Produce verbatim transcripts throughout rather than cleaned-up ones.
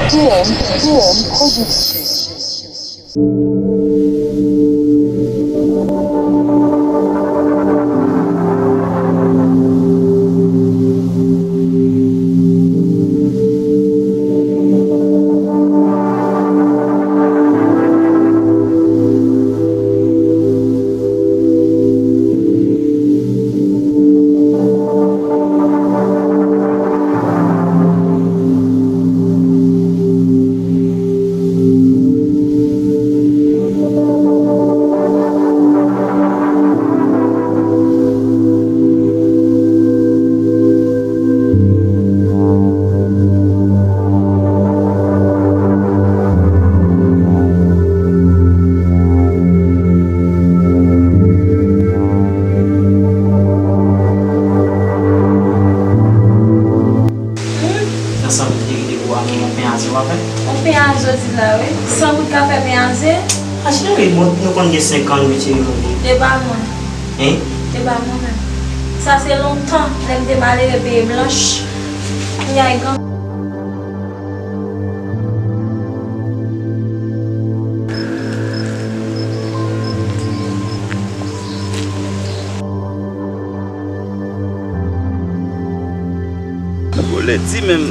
T M, T M Production. Nan sanble te rete pou a yon pen a ze w a fè? Yon pen a ze w di la, wi. San goud ka fè pen a ze? A cheri, bon, nou konn gen senk an, wi, cheri, nou viv. E pa mwen. Hein? E pa mwen menm. Sa se lontan, lè m te malere peye blanch. Kounye a, e gran. Gwo lè di menm.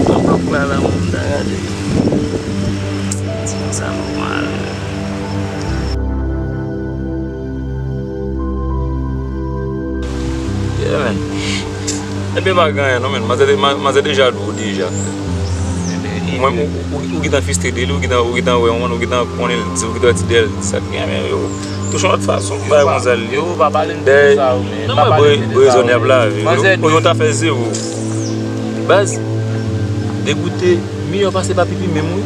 Nan pòt la, la, mwen ta gade. Ti moun sa nòmal. Yeah, man. Ebyen, pa gen anyen, non, man. Manzè de-, ma-, manzè deja di w deja. Mwen, ou, ou, ou gentan fiste de li, ou gentan, ou gentan wè, ou gentan konnen l di, ou gentan di dèyè l, sa k gen, men yo touche yon lòt fason, bagay konsa l ye. Yo pa pale m de sa, yo, men. Non, pa mwen, pale m de sa, rezonab la, yo, yo ta fè zewo. Baz, degoute, miyò pase pa pipi menm, wi.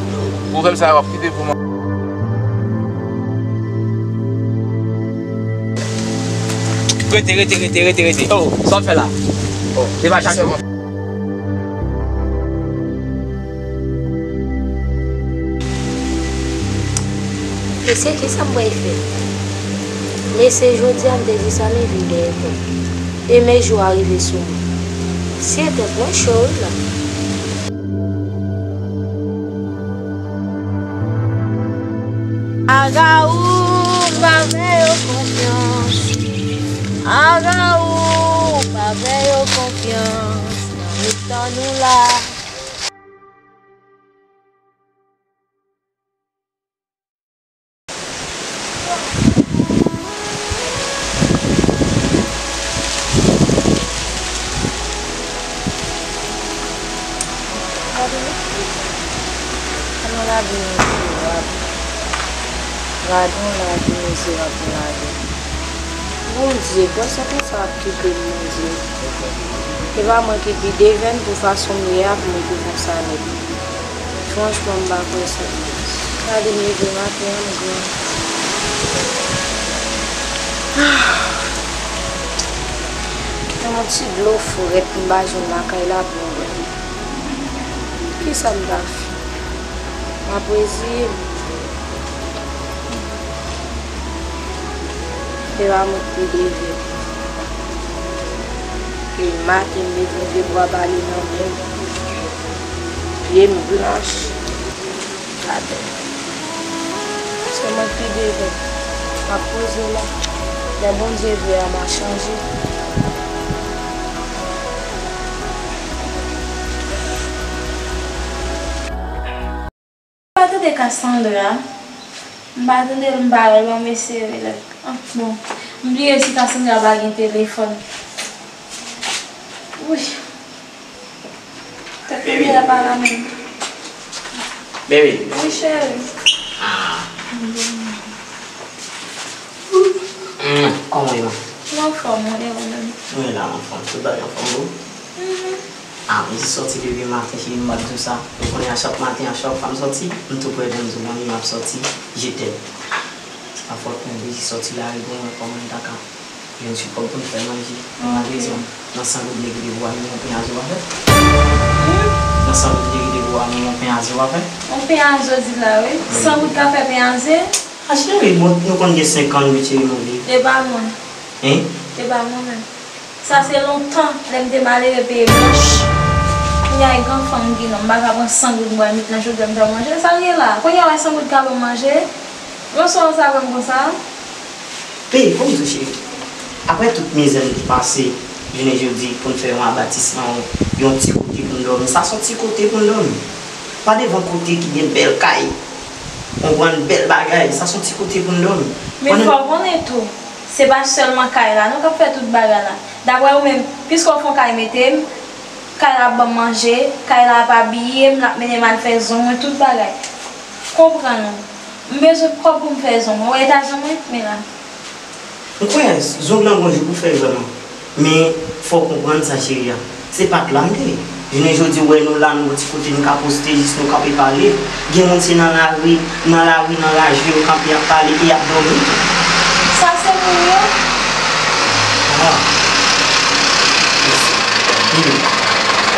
Pwoblèm sa, w ap kite pou mwen. Rete, rete, rete, rete, rete. Oh, sa w ap fè la? Oh, se pa chache. Mesye, kisa m pral fè? Mesye, jodi a m te di sa, men vin dèyè kò m. Demen jou a rive sou mwen. Sye tèt mwen cho wi la. Agawou, m pa fè yo konfyans. Agawou, m pa fè yo konfyans. Nan mitan nou la. Gadon lavi mizerab. Gadon lavi mizerab nou lavi. Bondye, pwèson konsa ap kite m, Bondye. E pa mwen ki pi devèn pou fason m ye a pou m tou konsa nèt. Franchman, m pa kwè sa. Gade m leve maten an, m gran. Menm yon ti dlo frèt m pa jwenn lakay la pou m bwè. Kisa m ta fè? M ap reziye m. Se pa mwen ki pi devèn. Depi maten, m bezwen vye bwa bale nan men m. Pye m blanch. Gade. Se mwen ki pi devèn. M ap poze la. Lè Bondye vle a, m a chanje. M pa tande Cassandra. M pa tande l, m pa wè l, ban m eseye rele l. Ah, bon. M bliye si Cassandra pa gen telefòn. Wi. Tèt mwen genlè pa la menm. Baby. Wi, cheri. Ah. Mm, kòman w ye, man? Mwen anfòm, mwen, e ou menm? Mwen la, mwen anfòm. Tout bagay anfòm, boo? Mhm. Ah, m di sòti depi maten, cheri, m pa t di w sa. Ou konnen a chak maten, a chak fwa m sòti, m tou prè de m di w, mami, m ap sòti, je t'aime. Se pa fòt mwen, m di sòti la, e pou mwen, kòman m ta ka jwenn ti kòb pou m fè manje. Ou pa bezwen m. Nan san goud nèg li te voye m yon pen a ze w a fè. Hmm? Nan san goud nèg li te voye m yon pen a ze w a fè. Yon pen a ze w di la, wi. Wi. San goud ka fè pen a ze? A cheri, bon, nou konn gen senk an, wi, cheri, nou viv. E pa mwen. Hein? E pa mwen menm. Sa se lontan, lè m te malere peye blanch. Ay, gran fanm ki non, m pa ka pran san goud m pral met nan chofè m fè manje. Sa l ye la? Kounye a w wè san goud ka ban m manje? Yon sòl sa ban m konsa? Pe, fò m di w, cheri. Apre tout mizè n te pase, jounen jodi, pou n fè yon abatisman, yon, yon ti kote pou n dòmi. Sa se yon ti kote pou n dòmi. Pa devan kote ki gen bèl kay, konprann, bèl bagay. Sa se yon ti kote pou n dòmi. Men fò w konnen tou, se pa sèlman kay la, non, k ap fè tout bagay la. Daprè ou menm, piske w fè yon kay mete m, kay la ap ban m manje, kay la ap abiye m, l ap mennen m al fè zong mwen, tout bagay. Konprann ou. M bezwen kòb pou m fè zong mwen. Ou wè eta zong mwen? Men la. M kwè zong lan gon jou pou fè vrèman. Men, fò w konprann sa, cheri a. Se pa t la m te ye. Jounen jodi, w wè nou la, nou yon ti kote nou ka poste, jis nou kanpe pale. Gen moun se nan lari, nan lari, nan raje, yo kanpe ap pale e y ap dòmi tou. Sa se moun yo? Ah. Mèsi.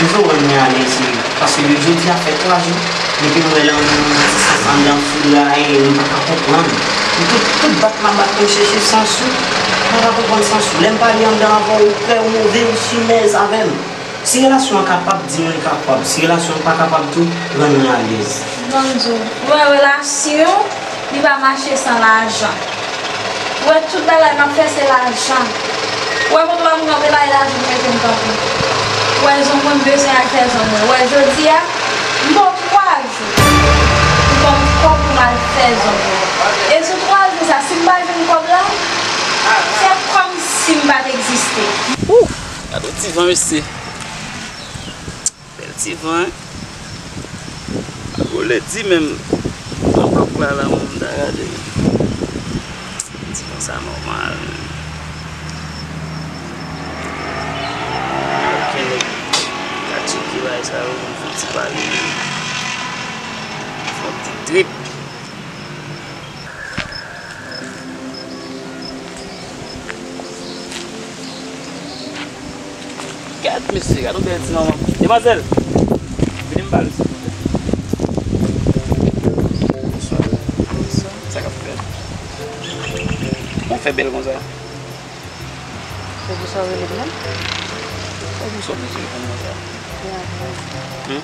Mwen vle w rann mwen alèz, cheri. Paske jodi a fè twa jou. Depi m wè l anndan ti sans anndan foul la, e m pa ka konprann. M tout, tout bat m ap bat pou m chèche sans ou. M pa ka konprann sans ou. Lè m pale anndan avè w, ou krè, ou move, ou fimèz avè m. Si relasyon an kapab, di m li kapab. Si relasyon an pa kapab tou, rann mwen alèz. Ban m di w, ou wè relasyon, li pa mache san lajan. Ou wè tout bagay m ap fè se lajan. Ou wè kote w wè m kanpe la, e lajan ki mete m kanpe. Ou wè zong mwen m bezwen al fè zong mwen. Ou wè jodi a, m ba w twa jou. Ou ban m kòb pou m al fè zong mwen. E sou twa jou sa, si m pa jwenn kòb la, fè kòmsi m pa t egziste. Ouh! Gade yon ti van, mesye. Bèl ti van, wi. Ak ou lè di menm, nan blòk la, la, mwen, m ta gade. Ti van sa nòmal. Okenn nèg ka tcheke bagay sa yo, m fè ti pale. Fè yon ti trip. Gad mesye, gad yon bèl ti manman. Demwazèl, vini m pale sou konsa. Bonswa. Bonswa. Sa k ap fèt? Kòman w fè bèl konsa? Se pou sa w rele m nan? Se pou sa w bezwen reponn konsa? Hmm?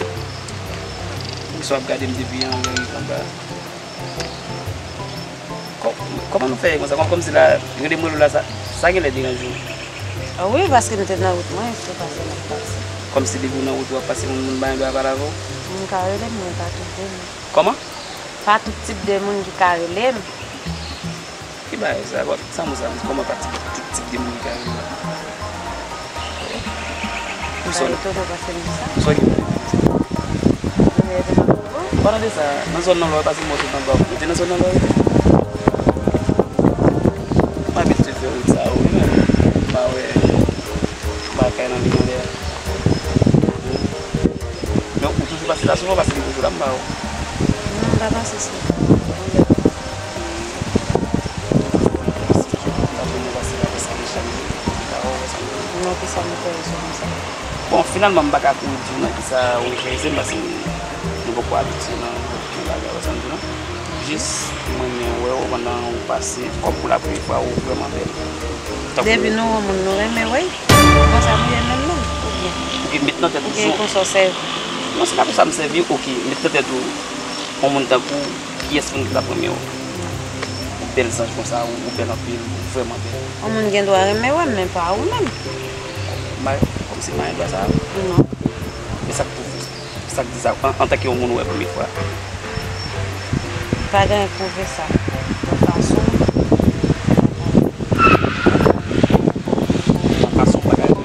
Bonswa, ap gade m depi anlè rive anba. Kò-, kòman nou fè konsa? Kòm, kòmsi la, rele m rele w la, sa, sa genlè deranje w? Ah wi, paske nou te nan wout mwen, se pase m ap pase. Kòmsi depi w nan wout ou ap pase, moun, moun pa gen dwa pale avè w? Moun ka rele m, men pa tout de moun. Kòman? Pa tout tip de moun ki ka rele m. Ki bagay sa? Sa mo sa, kòman pa ti, ti, ti de moun ki ka rive la? Sa etone w pase m di sa. Sa ki rive? Mwen te nan wout. Palan de sa, nan zòn nan lò, pase m wè w sot anba, ou te nan zòn nan lò? M abitye fè wout sa, wi, men m pa wè, m pa kay nan li anlè a. Men ou toujou pase la souvan, paske m toujou la, m pa wè w. Non, m pa pase souvan. Non, kisa m fè yo sou konsa? Bon, finalman, m pa ka kouri di w nan kisa ou enterese m, paske nou poko abitye nan, nan bagay, ou wè sa m di w lan. Jis, mwen renmen wè w pandan ou pase, kòm pou la premye fwa, ou vrèman bèl. Tankou depi nou wè moun, nou renmen wè. Konsa nou ye menm menm, oubyen? Oke, met nan tèt ou. Oubyen konsa w sèvi? Non, se pa konsa m sèvi, oke, met nan tèt ou, yon moun tankou, kiyès moun ki t ap renmen w? Ou bèl zanj konsa, ou, ou bèl anpil, ou vrèman bèl. Yon moun gen dwa renmen wè m, men pa ou menm. M pa, kòmsi m pa gen dwa sa? Non. Men sa k pwouve, sa k di sa, an, antanke yon moun ou wè premye fwa? Pa gen anyen k pwouve sa. Nan fason. Nan fason bagay yo.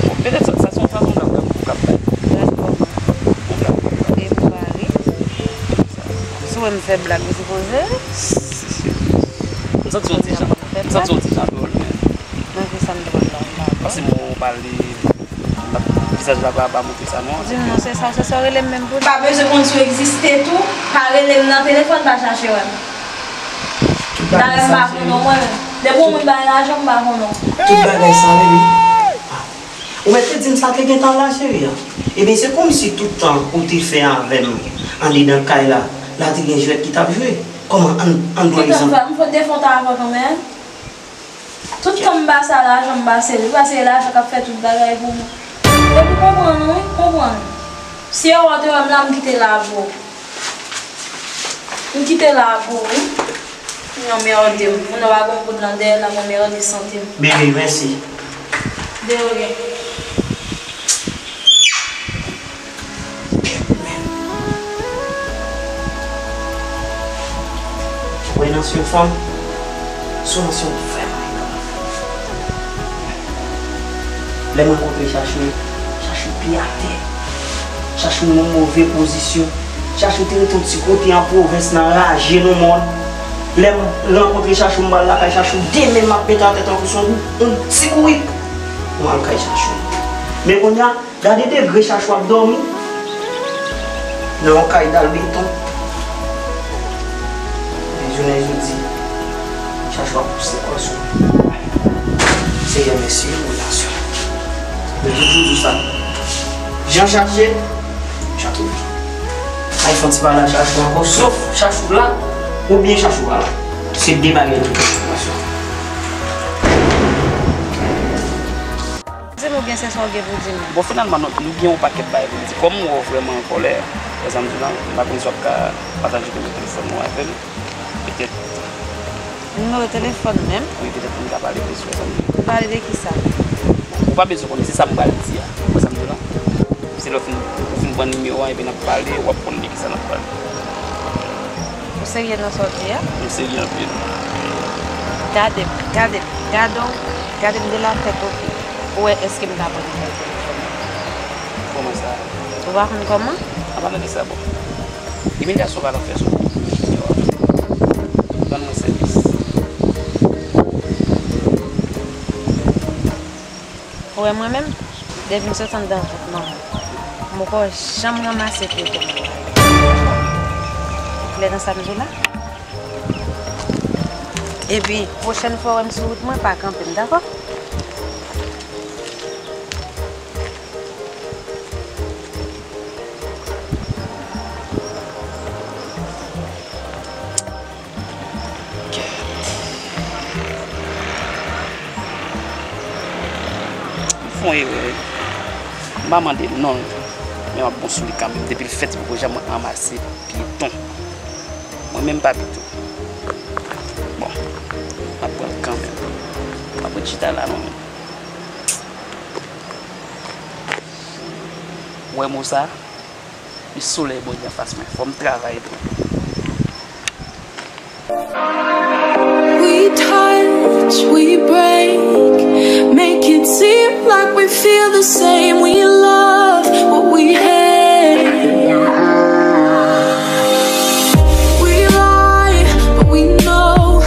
Bon, petèt sa, sa se yon fason w t ap, w t ap bay. Gad kòman. Ou t ap bay. E m pare. Si w wè m fè blag, ou sipoze ri. M santi yon ti jan, m santi yon ti jan dwòl, men. Nan kisa m dwòl la, m pa wè. Paske mwen pale, vizaj la pa, pa montre sa, non. Di m non, se sa, se sa w rele m menm pou. Pa bezwen konn si w egziste tou, pa rele m nan telefòn, pa chache wè m. Tout bagay sa, cheri. Dayè m pa konn non mwen menm. Depi yon moun ba m lajan, m pa konn non. Tout bagay sa, bebe. Ah. Ou mèt te di m sa te gentan la, cheri a. Ebyen, se kòmsi tout tan ou te fè avè m andedan kay la, la te gen jwèt ki t ap jwe. Kòman, ann, ann pran egzanp? Ki tan m fè? M fout te fè yon ta avè w kanmenm. Tout tan m pase a lajan, m pase li. Paske se lajan k ap fè tout bagay pou mwen. Epi konprann, wi, konprann. Si yo wè w te wè m la, m kite la pou ou. M kite la pou ou, wi. Non, mède m. Moun nan pa gon goud nan dèyè l, ap mède sante m. Bebe, mèsi. De rien. Wè nan se yon fanm, se yon fanm vrèman elegan. Lè m rankontre Chachou, Chachou pye atè. Chachou nan yon move pozisyon. Chachou te rete yon ti kote an pwovens nan raje nan mòn. Lè m rankontre Chachou, m pral lakay Chachou, demen m ap pete atè tankou se yon, yon ti bourik. M al kay Chachou. Men kounye a, gade degre Chachou ap dòmi nan yon kay dal beton. Men jounen jodi, Chachou ap pouse kò sou li. Seyè, mèsi pou relasyon. Men tout jou di sa, jan chache, chache. Ay, fè yon ti pale a Chachou ankò, sof Chachou la, oubyen Chachou pa la. Se de bagay ki fè sou relasyon. Di m oubyen se sa w gen pou di m? Bon, finalman, nou, nou gen yon pakèt bagay pou n di. Kòm m wè w vrèman an kòlè, wè sa m di w la, m pa konn si w ap ka pataje nimewo telefòn ou avè m. Petèt. Nimewo telefòn menm? Wi, petèt pou n ka pale plis, wè sa m di w. Pale de kisa? Ou pa bezwen konnen, se sa m pral di a. Wè sa m di w la? Se lè w fin, ou fin pran nimewo a, epi n ap pale, w ap konn de kisa n ap pale. Ou serye nan sa w di a? M serye anpil. Gade m, gade m, gade w, gade m de la tèt o pye. Ou wè èske m ka pran nimewo telefòn ou? Kòman sa? Ou pa konn kòman? An palan de sa, bon. Imiliyasyon pa nan fè sou nimewo a. Rann mwen sèvis. Ou wè mwen menm, depi m sot anndan vant manman m, m poko janm ranmase pyeton m. Ou klè nan sa m di w la? Epi, pwochèn fwa w wè m sou wout mwen, pa kanpe m, dakò? M fè yon erè wi. M pa mande l non, men m ap bon sou li kanmenm. Depi l fèt, li poko janm ranmase pyeton. Mwen menm pa pito. Bon, m ap pran l kanmenm. M ap ret chita la non, men. Ou wè mo sa? Li solèy bò li anfas mwen. Fò m travay tou. We touch, we break, make it seem like we feel the same. We love what we hate. We lie, but we know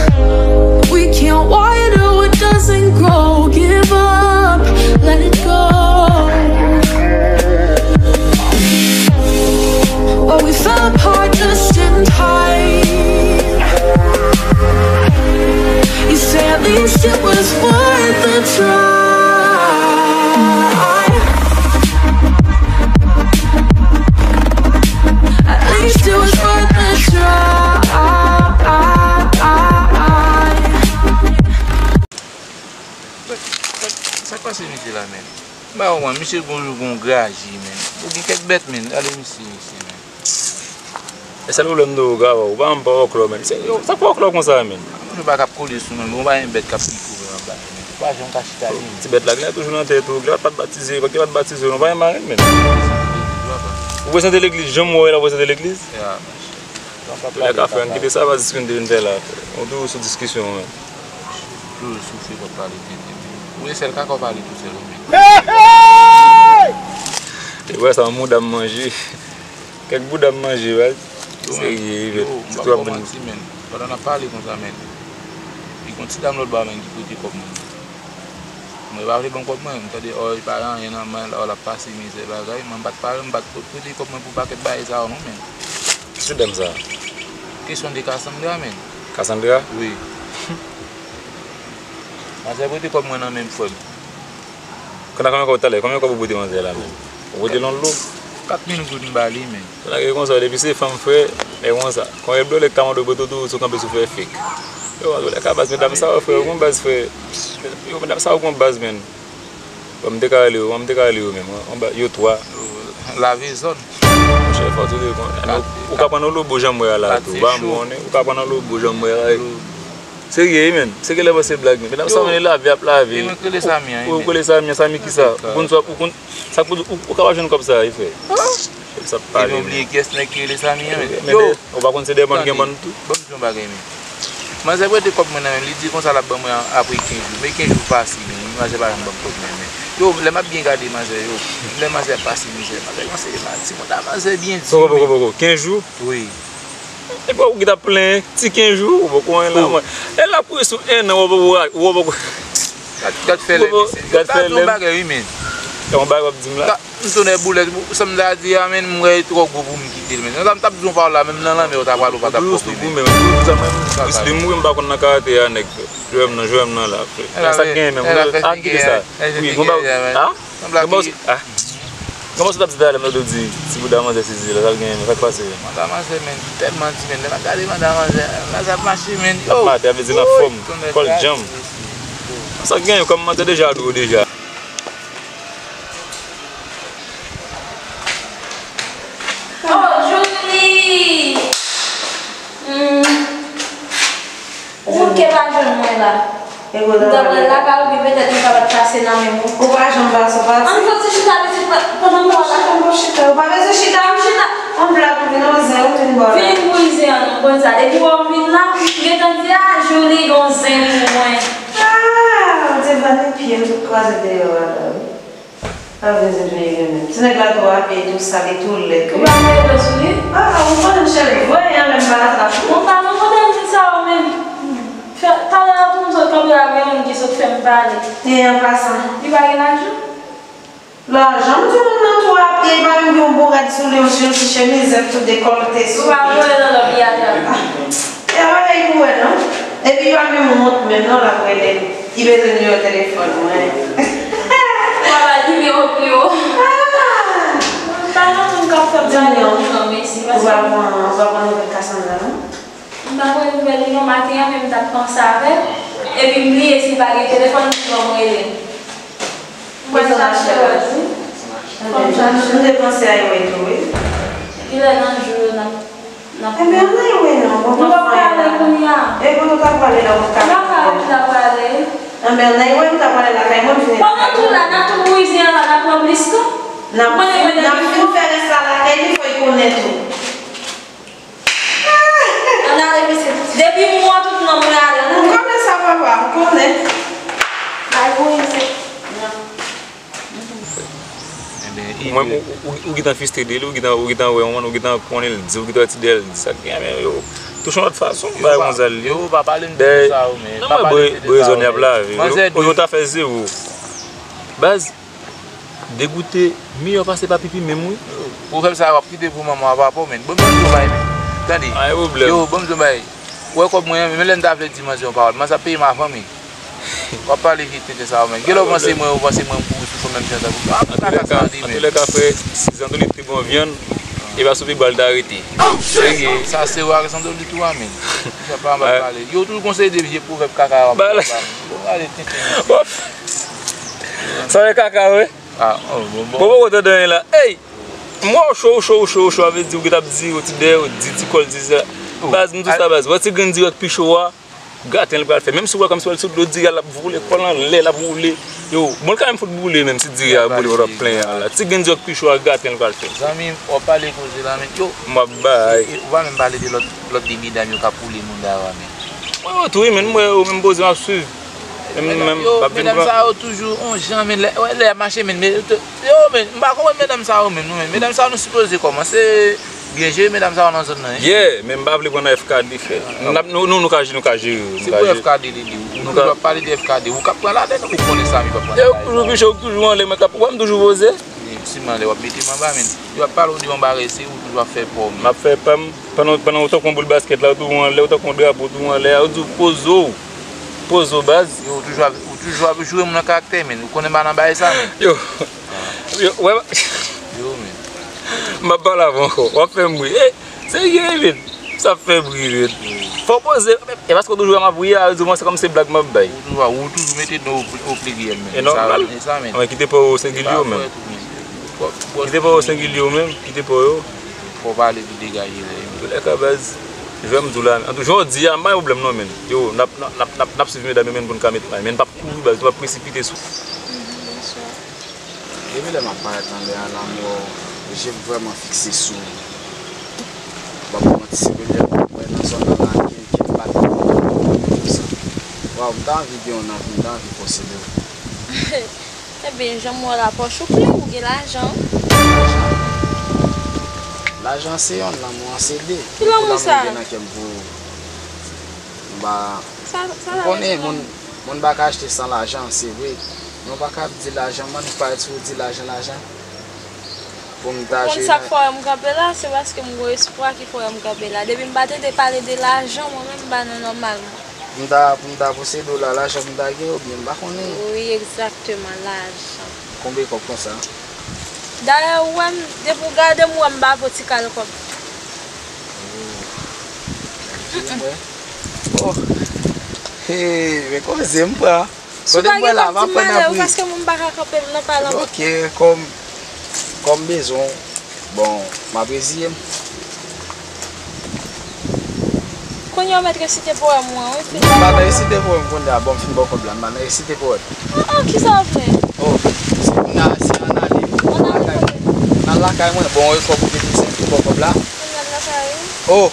we can't water what doesn't grow. Give up, let it go. But we fell apart just in time. You say at least it was worth a try. At least it was worth a try. Sa k pase misye la, men? M pa konprann, misye gon jou gon graji, men. Ou gen kèk bèt, men. Gade misye, misye, men. E sèl pwoblèm de ou, Gaba, ou pa menm pa wè klò, men. Se, yo, sa k fè w klò konsa, men? Moun yo pa k ap kole sou mwen, men ou pa gen bèt k ap pike w anba, men. Ou pa janm ka chita li, men. Ti bèt la, gen toujou nan tèt ou, Gaba pa t batize, Gaba pa t batize, non, pa gen marenn, men. Ou prezante legliz, janm wè l ap prezante legliz? Ya, monchè. Lè ka fè, ann kite sa, pa diskite vin fè la. Ou toujou sou diskisyon, men. Toujou soufri pou pale tenten. Ou e sèl kaka w pale tousèl ou menm. E wè sa, yon mouda m manje. Kèk bouda m manje, baz. Serye, wi, men. Yo, m p ap ba w manti, men. Pandan n ap pale konsa, men. Li gon ti dam lòt bò a, men, ki prete kòb mwen. Mwen pa vle ban kòb mwen, m tande, ò, li pa gen anyen nan men l, ò, l ap pase mizè bagay, mwen m pa t pare, m pa t prete kòb mwen pou pakèt bagay sa yo non, men. Ki ti dam sa? Kesyon de Cassandra, men. Cassandra? Wi. Manzè prete kòb mwen nan men m, frè m. Konn a konbyen kòb talè? Konbyen kòb ou prete manzè la menm? Ou prete l yon lo? Kat mil goud m ba li, men. Sa lage konsa, depi se fanm, frè, e konsa. Konbyen dòlè k ta mande w prete w toujou sou kanpe sou fè fake. Yo, dòlè ka baz, medam sa yo, frè, yo gon baz, frè. Yo, medam sa yo gon baz, menn. Bon, m te ka rele yo, m te ka rele yo menm, anba, yo twa. Lave zòn. Monchè, fò tou de konn. Ou ka pran nan lobo jan m wè a la tou. Ba m konnen, ou ka pran nan lobo jan m wè a la. Serye wi, menn. Se genlè panse blag, menn. Medam sa menn, lavi ap lave. Ou rele Sami an, wi, menn. Ou rele Sami an, Sami kisa? Ou konn sa, ou konn, sa k pou di, ou ka pa jwenn kòb sa, wi, frè. Kòb sa ap pale, menn. Epi m bliye kiyès nèg ki rele Sami an, menn. Yo! Ou pa konn se dèyè bann gen bann tou? Ban m di yon bagay, menn. Manzè prete kòb mwen nan men m, li di konsa l ap ban mwen apre kenz jou. Men kenz jou pase, menn. Manzè pa janm ban m kòb mwen, menn. Yo, lè m ap byen gade manzè, yo. Lè manzè pase mizè, manzè kòmanse mal. Ti moun ta manzè byen di. Poko, poko, poko. Kenz jou? Wi. Epi ou ki t ap plenyen, ti kenz jou, ou poko anyen la, mwen. E l ap kouri sou en an, ou poko, ou poko. Gad fè lè, mesye. Yo ta di yon bagay, wi, menn. Yon bagay w ap di m la. M tounen boulèt, sa m ta di a, menn, m wè li twò gwo pou m kite l, menn. Sa m t ap di yon pawòl la, menm nan lanmè, ou ta pral, ou pa t ap pwòp, menn. Ou dous tou pou menm, ou dous tou menm. Ris li mouri, m pa konn nan karate a, nèg. Jwè m nan, jwè m nan la, frè. Sa k genyen menm? Ah, kite sa. Wi, konn ba. Ah? Konn ba, ah. Kòman w t ap di talè m tande w di ti bouda manzè sezi la, sa l genyen menm, sa k pase? Manda manzè, menn, tèlman di, menn, lè m ap gade manda manzè, manzè ap mache, menn, yo. L ap mache, avè di l anfòm, kò l djanm. Sa k genyen, kòm manzè deja di w deja. Oh, Julie! Hmm. Ou ke pa jwenn mwen la. M ta pral lakay ou, pi petèt m ka pa t pase nan men ou. Ou pa janm pase, ou pati. Ann fè ti chita pitit pandan m pa la. Chita, m chita. Ou pa bezwen chita. M chita. Yon blag ou vin nan zen, ou vin bò la. Vin bouyi zen an non, konn sa. Depi wè m vin la, m gentan di, a, Julie gon zen pou mwen. Ah, ou te vann pye m tout kwaze deyò a la, wi. Pa vin di veye li menm. Ti nèg la tou ape, tou sal, li tou lèd. Ou pa mete dlo sou li? Ah, ou konnen m chèlbè, voye anlè m pa atrap ou. Mwen pa nan modèl moun sa yo menm. Fè, talè a tou m sot kanpe la, gen moun ki sot fè m pale. E an pasan. Li pa gen lajan? Lajan, m di moun nan tou ape, li pa menm gen yon bon rad sou li, yon ti chemizèt tou dekòlte sou li. Ou pa voye nan lòt li atrap. E a bagay pou wè non. Epi pa menm wont menm non l ap rele. Li bezwen nimewo telefòn mwen. Ou pa ba l nimewo pye w. Ah! Pa nan moun k ap fè m pale non, mesi. Ou pa pran, ou pa pran nouvèl Cassandra non? M pa pran nouvèl li non, maten an menm m t ap panse avè l. Epi m bliye si l pa gen telefòn li ban m rele l. M pral chache l wi. Fò m chache l. M te panse a yo tou wi. Kilè nan jou yo n ap Ebyen, ann al wè non. Nou p ap prale kounye a. E kote w ta prale la, ou pa ka. Lakay ou ta prale. Ebyen, ann al wè, m ta prale lakay mwen, m vini. Pandan tou la, n ap tou bouyi zen an la, n ap pran plis tan. N ap, n ap fin fè rès la lakay li, fò l konnen tou. Ann ale, mesye. Depi m wè tout nonm prale, ann ale. M konnen sa, papa, m konnen. Bay bouyi zen. Mwen, ou, ou, ou gentan fiste de li, ou gentan, ou gentan wè yon moun, ou gentan konnen l di, ou gentan wè ti dèyè l di sa k gen, men yo touche yon lòt fason, bagay konsa l ye. Yo pa pale m de sa yo, men. Non, mwen, brezòn y ap lave. Yo, yo ta fè zewo. Baz, degoute, miyò pase pa pipi menm, wi. Pwovèb sa yo ap kite pou manman w, papa w, men. Bon, ban m di w yon bagay, men. Tande. Yo, ban m di w yon bagay. Ou wè kòb mwen an, menm lè m ta vle di manzè yon pawòl, manzè ap peye m avan, men. W ap pale vye tenten sa yo, men. Genlè w panse mwen, ou panse mwen m kouri sou kò menm jan tankou. Ah, kaka sa ande, men. Antouka, frè, si Zandolit te bon vyann, e pa sou pye bwa l ta rete. Sa se ou ak Zandolit ou a, men. Sa pa anba pale. Yo toujou konseye de vye pwovèb kaka yo. Bon, ale tenten. Sa e kaka, wi. Ah, oh, bon, bon. Bon, bon, tande anyen la. Ey! M wè w cho, w cho, w cho, w cho, a vle di w gentan ap di, w ti dèyè, w di ti kòl, di sa. Baz, m di w sa, baz. Wè ti grenn dirèk pi cho a, graten l pral fè. Menm si w wè kòmsi w wè l sou dlo diri a, l ap voule kò l anlè, l ap woule. Yo, bon, l ka menm fout boule, menm si diri a boule, w ap plenyen la. Ti grenn dirèk pi cho a, graten l pral fè. Zanmi m, w ap pale koze la, men. Yo, m ap bay. Ou pa menm pale de lòt, lòt de medam yo k ap woule moun dayò a, men. Mwen yo tou, wi, men, m wè yo menm poze, m ap swiv. Menm, menm, yo, medam sa yo toujou on jan, men lè, lè y ap mache, men, men, yo, men, m pa konprann medam sa yo menm, non, men, medam sa yo nou sipoze kòmanse byen jere medam sa yo nan zòn nan, wi. Yeah, men m pa vle pran nan F K D, frè. Nou, nou, nou ka, nou ka jere yo. Se pou F K D li di, ou toujou ap pale de F K D, ou k ap pran ladan, ou konnen sa, men pa pran ladan. Yo toujou piche, ou toujou anlè, mwen k ap, ou wè m toujou poze. Siman lè w ap mete m anba, men, yo ap pale w de yon bagay, se ou toujou ap fè pa w, men. M ap fè pa m, pandan, pandan ou tankou yon boul baskèt la, ou toujou anlè, ou tankou yon drapo, ou toujou anlè a, yo di w poze w. Poze w, baz. Yo, ou toujou ap, ou toujou ap joure moun nan karaktè, men. Ou konnen m pa nan bagay sa, men. Yo. Yo, wè. Yo, men. M ap pale avè w ankò. W ap fè m ri. Ey, serye, men. Sa fè bri red. Fò w poze. E paske w toujou wè m ap ri a, yo di w se kòm se blag m ap bay. Ou toujou, ou toujou mete non o pliryèl, men. E nòmal. E sa, men. Mwen kite pa w sengilye w menm. Kite pa w sengilye w menm. Kite pa w yo. Fò w pale pi degaje lè. Toulèka baz. Jwè m di w la. Antou, jodi a, m pa gen pwoblèm non, men. Yo, n ap, n ap, n ap, n ap, n ap swiv medam yo, men, pou n ka met may. Men n p ap kouri baz, nou p ap presipite sou. Depi lè m ap parèt anlè a la, m wè w, je m vrèman fikse sou ou. M p ap manti, se premye fwa m wè nan zòn nan la ke, ke m pa t konsa. Waw, m ta anvi gen yon anvi, m ta anvi posede w. Ebyen, jan m wè w la, pòch ou plen, ou gen lajan. Lajan se yonn, lanmou an se de. Ki lanmou sa? Gen nan kè m pou ou. M pa, m konnen moun, moun pa ka achte san lajan, se vre. Men w pa ka ap di lajan, man, ou parèt sou ou di lajan, lajan. Pou m ta jwe nan. Ou konn sa k fè w wè m kanpe la? Se paske m gen espwa ki fè w wè m kanpe la. Depi m pa tande pale de lajan, mwen menm m pa nan nòmal mwen. Pou m ta, pou m ta posede w la, lajan pou m ta gen, oubyen m pa konnen. Wi, egzakteman, lajan. Konbyen kòb konsa? Dayè, ou wè m, depi w gade m, ou wè m pa vo ti kal kòb. Oh. Hey, men koze m pran. Kote m pran la, m ap pran nan pri. Paske moun pa ka kanpe m nan pale. Ok, kòm, kòm bezwen w, bon, m ap reziye m. Kounye a w mèt resite powèm ou an, wi, fini. M pa nan resite powèm kounye a, bon, m fin ba w kòb la, m pa nan resite powèm. Oh, oh, kisa w vle? Oh, se kounye a, se ann ale. Ann ale kote? Nan lakay mwen, bon, e kòb ou te di se ki ba w kòb la? Ann al lakay ou. Oh,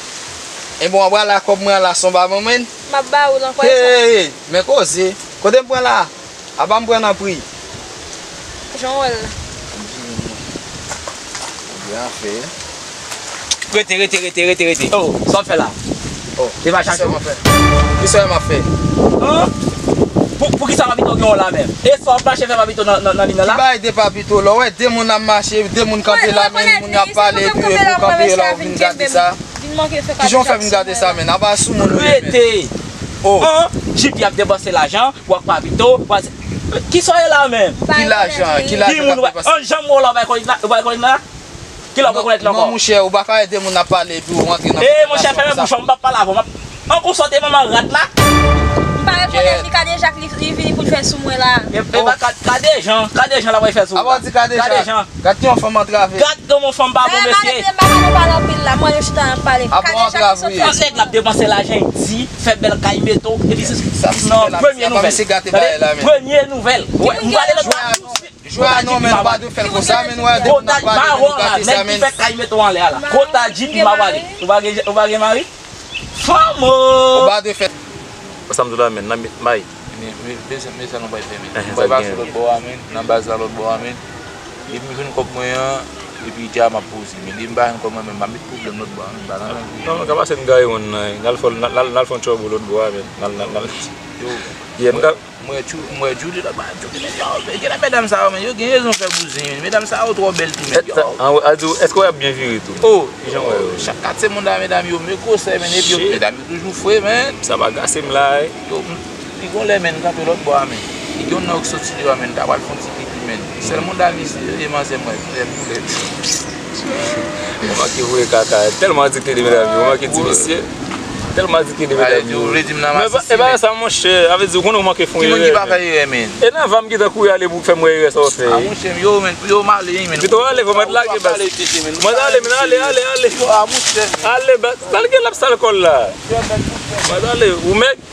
e bon, w ap rale kòb mwen an la, se yon ba mwen, men. M ap ba ou l ankò e sa. Hey, men koze. Kote m pran la? Apa m pran nan pri? Jan w wè l la. Byen fè. Rete, rete, rete, rete, rete. Oh, sa w ap fè la? Oh, se pa chache w? Kisa w ap fè? Kisa w ap fè? An? Pou, pou kisa Papito gen w la menm? E sa w ap mache fè Papito nan, nan, nan limen la? Ki bagay de Papito? Lè w wè de moun ap mache, de moun kanpe la, men moun y ap pale, epi ou kanpe la, ou vin gade sa. Kijan w fè vin gade sa, men? Apa sou moun ou ye, men? Rete! Oh. An? Jipi ap depanse lajan, w ak Papito, w ak, kisa w ye la menm? Ki lajan? Ki lajan k ap depanse? An, jan m wè w la, w pa rekonèt la, w pa rekonèt la? Ki lè w rekonèt la ankò? Non, monchè, ou pa ka ede moun ap pale epi ou rantre nan. Eh, monchè, fèmen bouch ou, m p ap pale avè w, m ap, an, konsa w te manman rat la? M pa rekonèt li, Kadejan li, li vini pou l fè sou mwen la. E, e pa Ka-, Kadejan, Kadejan l ap fè sou ou la. Apa w di Kadejan? Kadejan. Gad yon fanm antrave. Gad kòman fanm pa bon, mesye. Dayè, m pa ka nou pale anpil la, mwen yo chita n ap pale. Kadejan ki sot fè sou mwen. Nèg la ap depanse lajan, li di, fè bèl kay Meto, epi se nan premye nouvèl. Tande? Premye nouvèl. Wè, m prale lòt bò. Jwe a non, men nou pa dwe fè l konsa, men nou wè depi n ap pale, men nou gate sa, men. Nèg ki fè kay Meto anlè a la. Kota Jipi m ap pale. Ou pa gen, ou pa gen mari? Fanm o! Ou pa dwe fè. Sa m di w la, men, nan met may. Men, men, men sa, men sa nou pral fè, men. Nou pral pase lòt bò a, men, nan baz la lòt bò a, men. Depi m jwenn kòb mwen an, epi dja m ap poze. Men depi m pa jwenn kòb mwen, men m pa met pwoblèm lòt bò a, men, m pa nan. Non, nou ka pase n gaye moun nan, n al fè, n al, n al, n al fè yon tchòbo lòt bò a, men. N al, n al, n al. Yo. Yeah, m ka. M wè Ju-, m wè Julie la, ba, Julie, men yo, men gen medam sa yo, men yo gen rezon fè bouzen, men medam sa yo twò bèl tou, men yo. An, a di w, èske w ap byen vire tou? Oh, kijan w wè yo? Chak katye moun la, medam yo, men gwosè, men epi yo, medam yo toujou fre, men. Sa pa gase m la, wi. Yo, m, li gon lè, men, m kanpe lòt bò a, men. Li gen yon nèg soti deyò a, men, ta pral fè yon ti pipi, men. Sèl moun la, li se, e manzè m wè, lè m boulèt. Ou manke voye kaka. Tèlman adikte de medam yo, ou manke di mesye. Tèlman adikte de medam yo. Ou vle di m nan masisi, men. E pa sa, monchè. A vle di, ou konnen ou manke fè yon erè. Ki moun ki pa fè erè, men? E nan va m gentan kouri ale pou fè m wè erè sa w fè. A, monchè, yo, men, yo, m ale, men. Pito w ale, fò mèt lage, baz. Mèt ale, men, ale, ale, ale. Yo, a, monchè, men. Ale, baz. Sa l gen l ap sal kò l la. Mèt ale, ou mèg.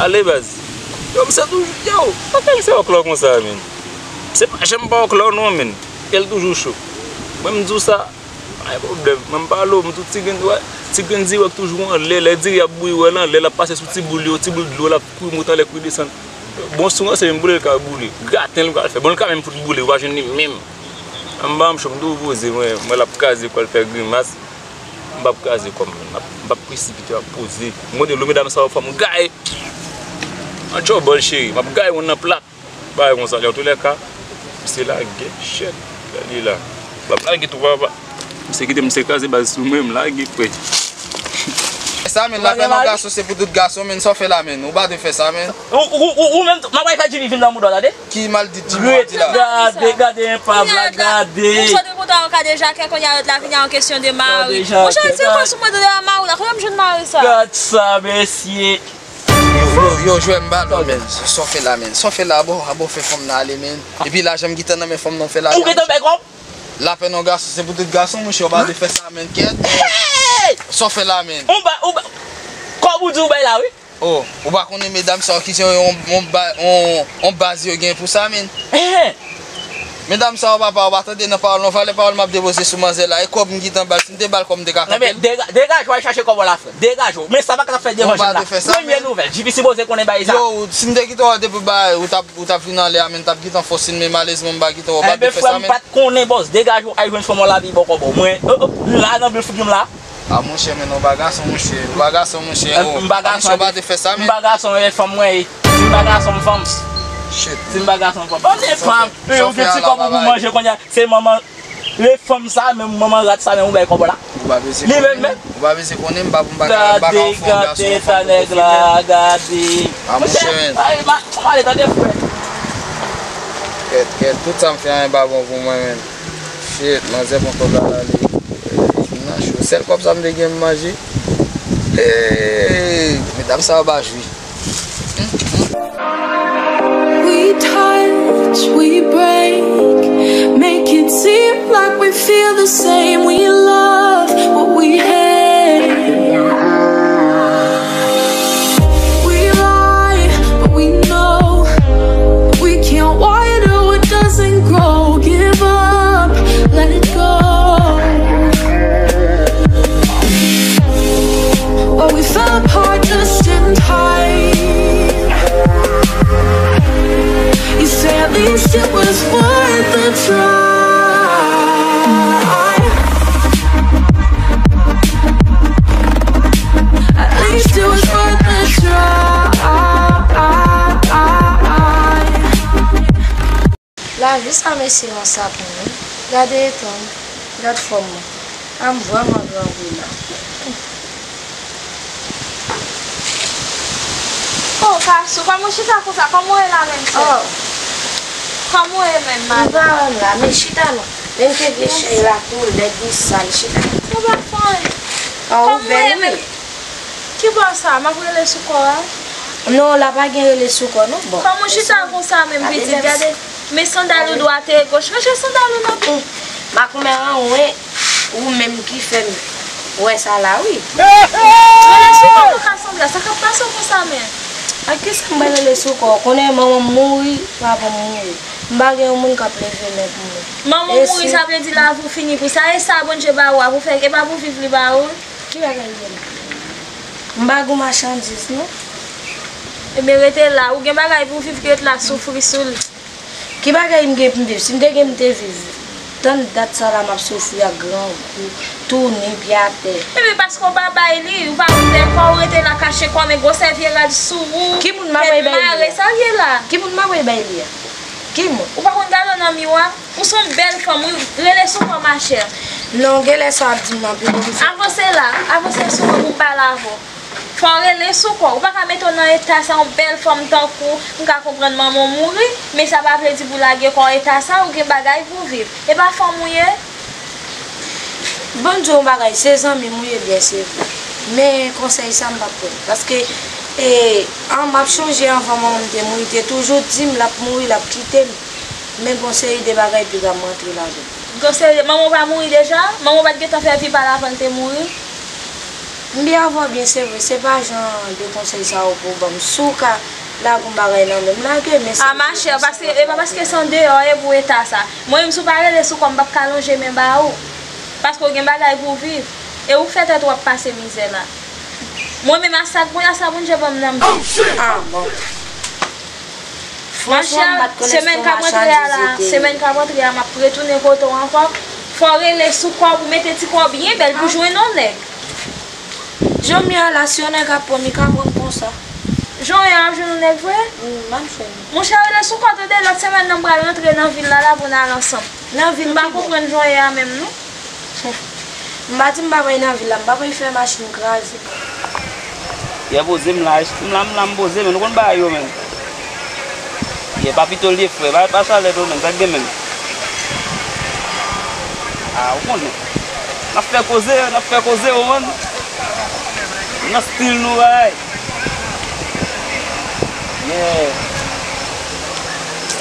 Ale, baz. Yo, misye toujou, yo, pa fè misye òklò konsa, men. Misye pa janm pa òklò, non, men. Kè l toujou cho. Mwen, m di w sa. Pa gen pwoblèm. Mwen, m pale w, m di w ti grenn, wè, ti grenn dirèk toujou anlè. Lè diri ap bouyi, w wè l anlè, l ap pase sou ti boul yo, ti boul dlo, l ap kouri monte anlè, kouri desann. Bon, si w ranse, menm boule l ka boule. Graten l pral fè. Bon, l ka menm fout boule, ou pa jwenn li menm. Anba m cho, m toujou poze, mwen, mwen l ap kraze kò l fè grimas. M p ap kraze kò m, men. M p ap, m p ap presipite, m ap poze. M konn lou medam sa yo fò m gaye. An tchòbòl cheri, m ap gaye moun nan plat. Bagay konsa, antouka, misye lage chèt. Gade la. M ap lage tou, papa. Misye kite misye kraze baz sou mwen, m lage frè. Sa, men, lapèn yon gason se pou tout gason, men, sa w fè la, men. Ou pa dwe fè sa, men. Ou, ou, ou, ou menm, m ap fè Jimmy vin nan mouda w, tande? Ki maldit Jimmy w ap di la? Gade, gade, gade enpav la, gade. Ou sot pou ta yon kadejakè, kounye a lòt la vini a yon kesyon de mari. Monchè, se kwa sou mwen de mari la? Kote m jwenn mari sa? Gad sa, mesye. Yo, yo, yo, jwè m balon, men. Sa w fè la, men. Sa w fè la, abo, abo fè fanm nan ale, men. Epi lajan m gentan nan men fanm nan, w fè la. Ou gentan bay kòb? Lapèn yon gason, se pou tout gason, monchè, ou pa dwe fè sa, men, kèt. Sa w fè la, men? Ou ba, ou ba, kòb ou di ou bay la, wi. Oh, ou pa konnen medam sa yo ki se yon, yon, ba- yon, yon baz yo gen pou sa, men? Medam sa yo, papa, ou pa tande nan pawòl, non, valè pawòl m ap depoze sou manzè la, e kòb m gentan ba l, si m te ba l kòb m te ka kanpe l. Dega- degaje w, al chache kòb ou la, frè. Degaje w. Men sa pa ka fè devanje. Premye nouvèl, Jimmy sipoze konnen bagay sa. Yo, si m te kite w depi ba, ou t ap, ou t ap vin anlè a, men, m t ap gentan fè w siy, men malezman m pa gentan wè w, pa te fè sa, men. Enben, frè m pa t konnen, bòs. Degaje w, al jwenn fanm w la, pi bò kòb ou. Mwen, oh, oh, m la nan bil figi m la. Ah, monchè, men non, w pa gason, monchè. W pa gason, monchè. M pa gason, monchè, w pa te fè sa, men. M pa gason, e fanm mwen ye. Si m pa gason, m fanm. Shit. Si m pa gason, m fanm. Bon, se fanm. Ou gen ti kòb ou pou manje kounye a. Se manman. E fanm sa menm, manman rat sa menm, ou bay kòb la. Ou pa bezwen konnen. Li menm menm. Ou pa bezwen konnen, m pa, m pa ka, m pa ka ofri yon gason yon fanm pou pwofite. Gade, gade, sa nèg la, gade. Ah, monchè, men. Ay, m ale, tande, frè. Kèt, kèt, tout sa m fè a, pa bon pou mwen, men. Shit, manzè pran kòb la, l ale. Nan cho. Sèl kòb sa m te gen m manje. Hey, medam sa yo pa jwi. We touch, we break, make it seem like we feel the same. We love what we hate. We lie, but we know we can't water what doesn't grow. Give up, let it go. But we fell apart just in time. You say at least it was worth a try. At least it was worth a try. Lavi sa mesye yon sapon wi. Gade eta m, gad fòm mwen. A m vrèman grangou la. Oh, Kasou, kòman w chita konsa? Kòman w ye la menm, sè? Oh. Kòman w ye menm, madanm? M pa wè m la, men chita non. Men m te vye chèy la tou, lèd li sal, chita. Sa pa fè anyen. Oh, ou bèl wi. Ki bò sa? M ap rele sou kò a? Non, la pa gen rele sou kò non. Bon. Kòman w chita konsa menm, pitit? Gade men sandal ou dwat e goch. Ranje sandal ou nan pye. Makomè anwen, ou menm ki fè m wè sa la wi. Rele sou kò ou ka sanble a. Sa k ap pase w konsa menm? Ak kisa m pral rele sou kò? Konnen manman m mouri, papa m mouri. M pa gen yon moun k ap leve men pou mwen. Manman w mouri, sa vle di lavi w fini pou sa. E sa Bondye ba ou a pou fè, e pa pou viv li ba ou? Ki bagay li ye la? M pa gen machandiz non. Ebyen rete la, ou gen bagay pou w viv ki ret la soufri sou li. Ki bagay m gen pou m viv? Si m te gen m te viv. Tann dat sa la m ap soufri ak grangou, tounen, pye atè. Ebyen paske w pa bay li, ou pa ouvè kò w, ou rete la kache kò, men gwosè vye rad sou ou. Ki moun m ap bay li a? Tèt mare, sa l ye la? Ki moun m ap bay li a? Ki moun? Ou pa konn gade w nan miwa? Ou se yon bèl fanm wi, rele sou kò machè. Non, genlè sa w ap di m nan pi bon. Avanse la, avanse sou mwen pou m pale avè w. Fò w rele sou kò, ou pa ka mete w nan eta sa, yon bèl fanm tankou w, m ka konprann manman w mouri, men sa pa vle di pou w lage kò w eta sa, ou gen bagay pou w viv. E pa fanm ou ye? Ban m di w yon bagay, se zanmi m ou ye byen se vre. Men konsèy sa m p ap pran l. Paske, e, an, m ap chonje anvan manman m te mouri, te toujou di m l ap mouri, l ap kite m. Men gon seri de bagay piga m rantre ladan l. Gon seri de, manman w pa mouri deja? Manman w pa t gentan fè vi pa l avan l te mouri? M byen avè w byen se vre, se pa jan de konsèy sa yo pou w ban m. Si w ka lage yon bagay nan men m, lage, men se... A machè, paske, e pa paske se andeyò e pou eta sa. Mwen menm si w pa rele sou kò m, m p ap ka lonje men ba ou. Paske w gen bagay pou w viv. E ou k fè tèt ou ap pase mizè la. Mwen menm a sa k bon, a sa Bondye ban m nan men. Ah, bon. Machè, semèn k ap rantre a la, semèn k ap rantre a, m ap retounen kote w ankò. Fò w rele sou kò w pou mete ti kò w byen bèl pou jwenn yon nèg. Jan m ye a la, si yon nèg ap pran m, li ka pran m konsa. Jan w ye a, w ap jwenn yon nèg vre? M ap jwenn. Monchè, rele sou kò w tande, lòt semèn nan m pral rantre nan vil la, la pou n al ansanm. Nan vil ki bò? M pa konprann jan w ye a menm non. M pa di m pa pral nan vil la, m pa pral fè machin kraze. Yeah, poze m la, m la, m la, m poze, men nou konn bagay yo, men. Yeah, pa pito l ye, frè, pa, pa chalè tou, men, sa k gen, men. Ah, ou konnen. N ap fè koze, n ap fè koze, ou konn. Nan stil nou, bagay. Yeah.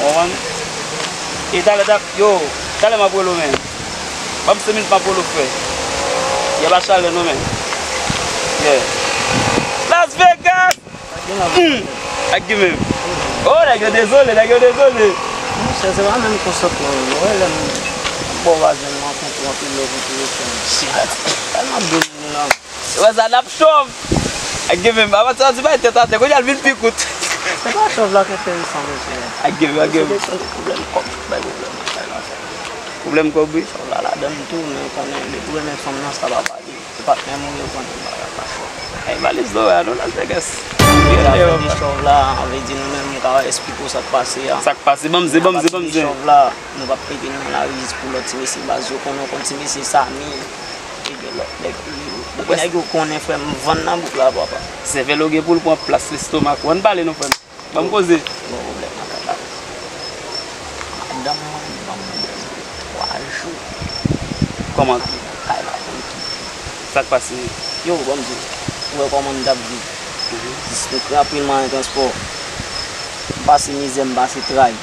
Ou konn. E talè, ta-, yo, talè m ap rele w, men. Ban m senk minit m ap rele w, frè. Yeah, pa chalè non, men. Yeah. Las Vegas! Hmm. Ak ki menm. Oh, nèg yo dezole, nèg yo dezole. Monchè, se pa menm konsantman, non. Wè, lè m bò vwazen m rankontre anpil lè pou telefòn. Shit. Sa m ap di moun nan. Wè sa, n ap chòv. Ak gen menm, avan sa, ti bay tèt atè, kounye a l vin pi kout. Se pa chòv la ki enteresan, mesye. Ak gen menm, ak gen menm. Se kesyon de pwoblèm kòb, bay pwoblèm, bay pwoblèm. Pwoblèm kòb, wi. Chòv la ladann tou, men konnen, depi w renmen fanm nan, sa pa pale. Se patnè m ou ye, ou konn bagay pa fò. Ay, valiz Lora, nou Las Vegas. Lè a fè de chòv la, an vle di nou menm, m ka esplike w sa k pase a. Sa k pase, ban m zen, ban m zen, ban m zen. Chòv la, nou p ap pete nan lari jis pou lòt ti mesye baz yo konnen, ou konn ti mesye Sami. Epi lòt nèg yo, depi nèg yo konnen, frè m, vann nan bouk la, papa. Sèvèl ou gen pou l pran plas lestomak ou. Ann pale non, frè m. Ban m koze. Gon pwoblèm nan kay la. Madanm mwen ban m de jou, twa jou. Kòman? Kay la pou l kite. Sa k pase? Yo, ban m di w, ou wè kòman m t ap viv. Mhm. Jis m pran anpil mwayen transpò. M pase mizè, m pase tray.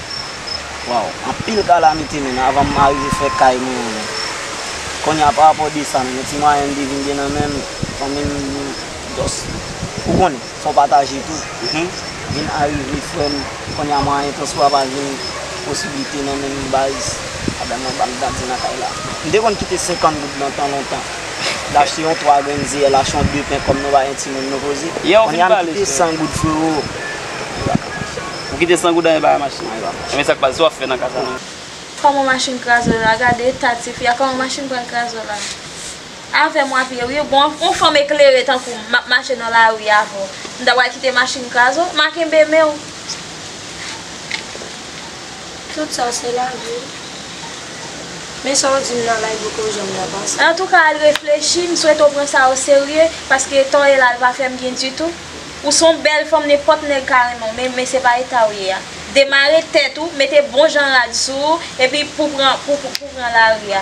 Waw, anpil kalamite, men, avan m arive fè kay mwen an, men. Kounye a, parapò de sa, men, yon ti mwayen m te vin gen nan men m, fanmi m, just, ou konnen, fò w pataje tou. Mhm. Vin arive, frè m, kounye a, mwayen transpò a pa vin posiblite nan men m, baz. Madanm mwen ban m dadi nan kay la. M te konn kite senkant goud nan tan lontan. L achte yon twa grenn zeyèl, achte yon de pen, kòm nou pa gen timoun, nou poze. Kounye a, m kite san goud, frero. Ou kite san goud anyen pa mache. Anyen pa mache. Ebyen, sa k pase, sa w ap fè nan ka sa menm? Kòman machin kraze w la? Gade eta tifi a, kòman machin pral kraze w la? Avè m w ap ye, wi. Bon, yon fanm eklere tankou m, m ap mache nan lari avè w. M ta pral kite machin kraze w? M a kenbe men w. Tout sa se lavi. Men sa w di m nan live ou poko janm nan pase. Antouka, al reflechi, m swete w pran sa o serye, paske tan w ye la, l pa fè m byen ditou. Ou se yon bèl fanm, nenpòt nèg ka renmen w, men, men se pa eta w ye a. Demare tèt ou, mete bon jan rad sou ou, epi pou pran, pou, pou, pou pran lari a.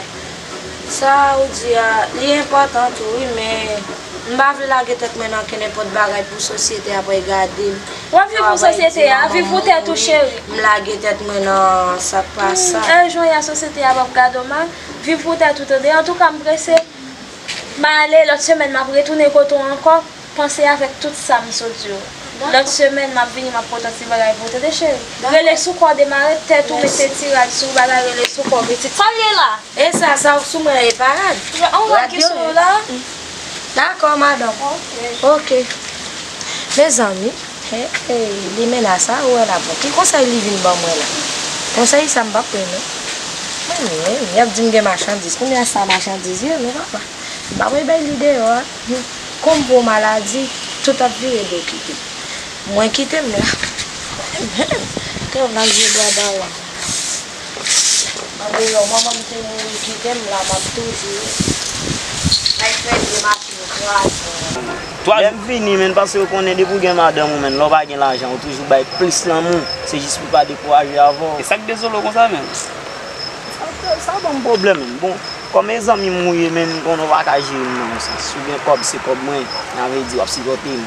Sa ou di a, li enpòtan tou, wi, men m pa vle lage tèt mwen nan kenenpòt bagay pou sosyete ap regade m. W ap viv pou sosyete a, viv pou tèt ou, cheri. M lage tèt mwen nan sa k pa sa. E jan ya sosyete a p ap gade w mal, viv pou tèt ou, tande? Antouka, m prese. M ale, lòt semèn, m ap retounen kote w ankò. Panse avèk tout sa m sot di w. Lòt semèn, m ap vini, m ap pote yon ti bagay pou w, tande, cheri? Rele sou kò w, demare tèt ou, mete ti rad sou w, bagay rele sou kò w, pitit. Sa l ye la? E sa, sa w sou mwen e pa rad. An rad ki sou w la? Dakò, madanm. Ok. Ok. Mezanmi, he, he, limena sa, ou wè la, bon, ki konsèy li vin ban mwen la? Konsèy sa, m p ap pran, non. Mwen, mwen, y ap di m gen machandiz. Kounye a sa machandiz ye, non, papa? M pa pral bay li deyò a. Konn gwo maladi, tout ap vire do kite. Mwen kite m la. Te w nan je bwa dawon. Andeyò, manman m te mouri, kite m la, m ap toujou. Ay, fè vye machin kraze. Lè m vini, men, paske yo konnen depi w gen madanm ou, men, lè w pa gen lajan, ou toujou bay plis lanmou. Se jis pou pa dekouraje avè w. E sa k dezole w konsa, men? Sa, sa ban m pwoblèm, men. Bon, kòm e zanmi m ou ye, men, m konnen w pa ka jere m nan yon sans. Si w gen kòb, se kòb mwen. Sa vle di w ap sipòte m.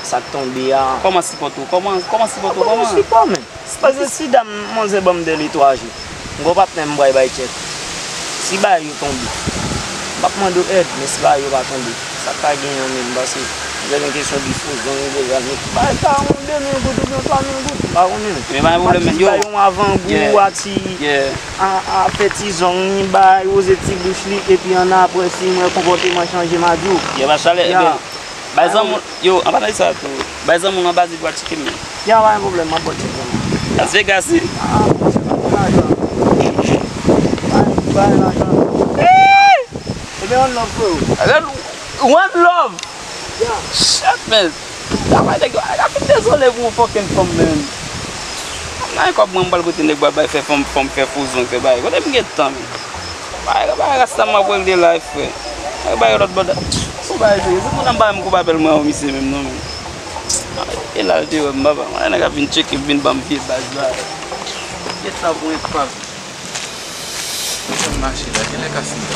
Sa k tonbe a. Kòman sipòte w? Kòman, kòman sipòte w? Kòman? Sipò, men. Paske si dam manzè ban m de li twa jou, m gon patnè m pral bay tchèk. Si bagay yo tonbe, m p ap mande w èd, men si bagay yo pa tonbe, sa k pa genyen an menm, paske lè gen kesyon de fou zong, de zam, bagay ka yon de mil goud oubyen twa mil goud, m pa konnen. Men pa gen pwoblèm, men yo. Bay yon avangou a ti, a, a fè ti zong li, bay woze ti bouch li, epi annapre, si m wè konpòteman chanje, m a di w. Bay zanmi w, yo, an palan de sa tou, bay zanmi w nan bazik bwa tcheke m. Ya, pa gen pwoblèm, m ap bò tcheke m. Las Vegas, wi. Ah, monchè, pa gen lajan. Pa gen, pa gen lajan. Ebyen, one love, freo. One love. Ya. Shit, man. Travay nèg yo, a fin dezole pou yon fucking fanm, man. Nan kòb mwen, m pral pote nèg bwa bay, fè fanm, fanm fè fou zong, fè bagay. Kote m gen tan, man? Bay, bay, rasta m ap regle life, frè. Bay, bay, lòt bòda. Kou bay, frè. Se pou nan bay m kou papèl mwen, misye menm, non, men. E la, yo te wè m, papa. Mwen, nèg ap vin tcheke, vin ban m vye baz la. Kèt sa pou enpak. Mwen fè m mache la, genlè ka fini.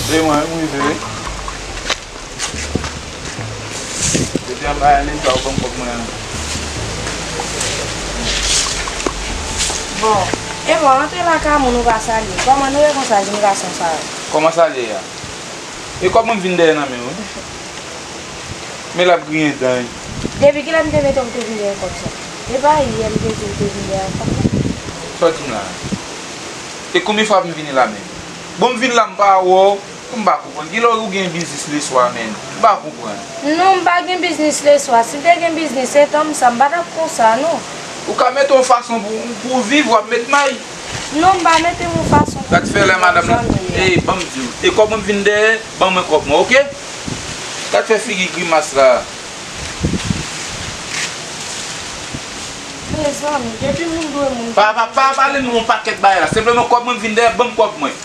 Se mwen, m rive wi. Depi anba leta ou ban m kòb mwen an. Bon, e bon, antre lakay moun ou pa salye. Kòman nou ye konsa, jenn gason sa yo? Kòman sa l ye a? E kòb mwen m vin dèyè nan men w wi. Men l ap griyen dan wi. Depi kilè m te mete w pou te vin dèyè kòb sa? E pa yè m te di w te vin dèyè kòb la? Sa w di m la? E konbyen fwa pou m vini la menm? Bon, m vin la, m pa wè w. M pa konprann. Kilè ou gen biznis leswa, menm? M pa konprann. Non, m pa gen biznis leswa. Si m te gen biznis, se tan m sa, m pa t ap konsa, non. Ou ka mete yon fason pou, pou w viv, w ap met may. Non, m pa mete yon fason pou m viv, non, zanmi. Gad fè lè madanm nan. Ey, ban m di w. E kòb mwen m vin dèyè, ban mwen kòb mwen, oke? Gad fè figi grimas la. Mezanmi, depi moun dwe moun. Pa, pa, pa pale m yon pakèt bagay la. Senpleman kòb mwen m vin dèyè, ban m kòb mwen.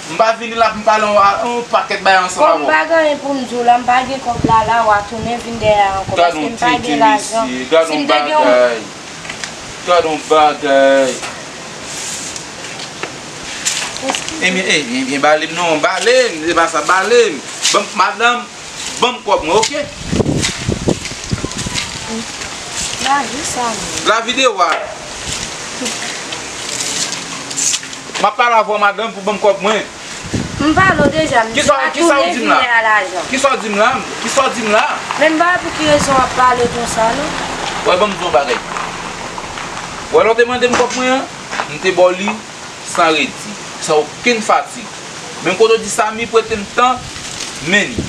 M pa vini la pou m pale yon, yon pakèt bagay ansanm avè w. Kòm m pa gen anyen pou m di w la, m pa gen kòb la, la, w a tounen vin dèyè ankò, paske m pa gen lajan. Si m te gen yon... Gad yon bagay. Ebyen, ebyen, ebyen, bale m non, bale m, se pa sa, bale m. Ban m, madanm, ban m kòb mwen, oke? Lavi sa menm. Lavi de wa. M ap pale avè w, madanm, pou ban m kòb mwen. M pale w deja, m di w a tounen vin dèyè lajan. Kisa w di m la? Kisa w di m la? Kisa w di m la? Men m pa wè pou ki rezon w ap pale konsa, non. Wè, ban m di w yon bagay. Wè, lè w te mande m kòb mwen an, m te ba w li san redi, san okenn fatig. Menm kote w di Samy prete m tan, men li.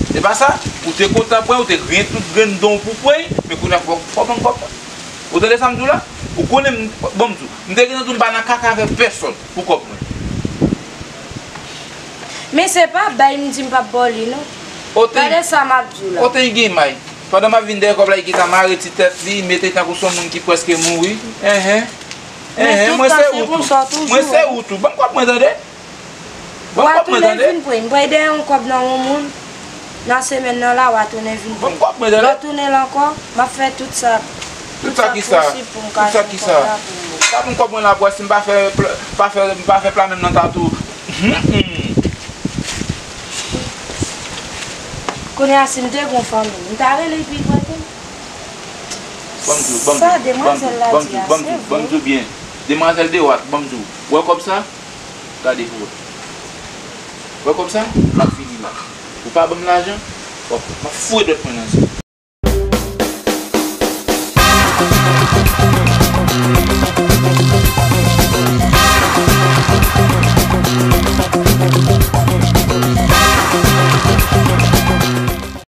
Se pa sa? Ou te kontan pran, ou te griyen tout grenn dan w pou pran, men kounye a fò, fò w ban m kòb mwen. Ou tande sa m di w la? Ou konnen m, bon, m di w, m te gentan di w m pa nan kaka avè pèsonn pou kòb mwen. Men se pa bay m di m p ap ba w li, non. Gade sa m ap di w la. Otan li gen may. Pandan m ap vin dèyè kòb la, li gentan mare ti tèt li, mete tankou se yon moun ki prèske mouri. Enhen. Enhen, mwen se ou tou. Mwen se ou tou. Ban m kòb mwen, tande. Ban m kòb mwen, tande. W a tounen vin pran. M pral dèyè yon kòb nan yon moun. Nan semèn nan la, w a tounen vin pran. Ban m kòb mwen, tande. Lè w tounen la ankò, m ap fè tout sa, tout sa k posib pou m ka jwenn kòb la pou ou. Sa pou m kòb mwen la, pou wè si m pa fè, pa fè, m pa fè pla menm nan tatou. Kounye a, si m te gen yon fanmi, m ta rele epi l prete m. Ban m di w, ban m di w, ban m di w, ban m di w, ban m di w, ban m di w byen. Demwazèl de wak, ban m di w. Wè kòb sa? Gade pou wè. Wè kòb sa? M ap fini la. Ou pa ban m lajan? W ap, m ap foure dwèt mwen nan zye w.